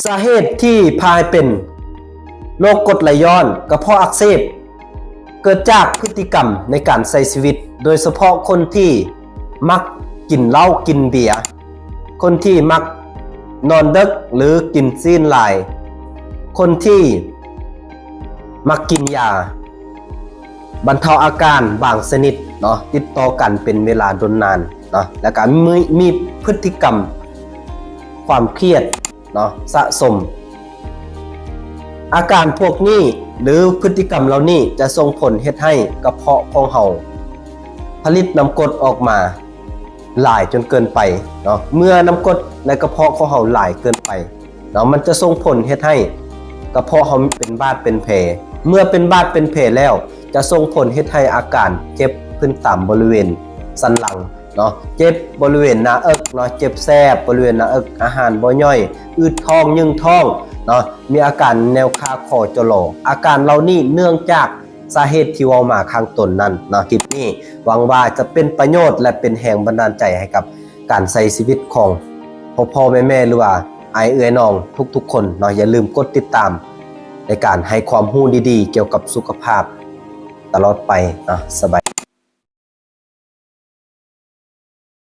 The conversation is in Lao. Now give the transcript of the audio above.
ສາເຫດທີ່ພາໃຫ້ເປັນໂລກກົດໄຫຼຍ້ອນກະເພາະອັກເສບ ເກີດຈາກພຶດຕິກຳໃນການໃຊ້ຊີວິດ, ໂດຍສະເພາະຄົນທີ່ມັກກິນເຫຼົ້າກິນເບຍ, ຄົນທີ່ມັກນອນເດິກ ຫຼື ກິນຊີ້ນຫຼາຍ, ຄົນທີ່ມັກກິນຢາບັນເທົາອາການບາງຊະນິດເນາະ ຕິດຕໍ່ກັນເປັນເວລາດົນນານເນາະ ແລ້ວກະມີ ມີພຶດຕິກຳຄວາມຄຽດ ເນາະ ສະສົມ. ອາການພວກນີ້ ຫຼື ພຶດຕິກຳເຫຼົ່ານີ້ຈະສົ່ງຜົນເຮັດໃຫ້ກະເພາະຂອງເຮົາຜະລິດນ້ຳກົດອອກມາຫຼາຍຈົນເກີນໄປເນາະ. ເມື່ອນ້ຳກົດໃນກະເພາະຂອງເຮົາຫຼາຍເກີນໄປເນາະ ມັນຈະສົ່ງຜົນເຮັດໃຫ້ກະເພາະເຮົາເປັນບາດເປັນແຜ. ເມື່ອເປັນບາດເປັນແຜແລ້ວ ຈະສົ່ງຜົນເຮັດໃຫ້ອາການເຈັບຂຶ້ນຕາມບໍລິເວນສັນຫຼັງ ເນາະ ເຈັບບໍລິເວນໜ້າເອິກເນາະ ເຈັບແສບບໍລິເວນໜ້າເອິກ, ອາຫານບໍ່ຍ່ອຍ, ອືດທ້ອງ, ຍືງທ້ອງເນາະ, ມີອາການແນວຄາຄໍຈະລໍ. ອາການເຫຼົ່ານີ້ເນື່ອງຈາກສາເຫດທີ່ເວົ້າມາຂ້າງຕົ້ນນັ້ນເນາະ. ຄລິບນີ້ຫວັງວ່າຈະເປັນປະໂຫຍດ ແລະ ເປັນແຮງບັນດານໃຈໃຫ້ກັບການໃຊ້ຊີວິດຂອງພໍ່ໆແມ່ໆ ຫຼືວ່າອ້າຍເອື້ອຍນ້ອງທຸກໆຄົນເນາະ. ຢ່າລືມກົດຕິດຕາມໃນການໃຫ້ຄວາມຮູ້ດີໆກ່ຽວກັບສຸຂະພາບຕະຫຼອດໄປເນາະ. ສະບາຍ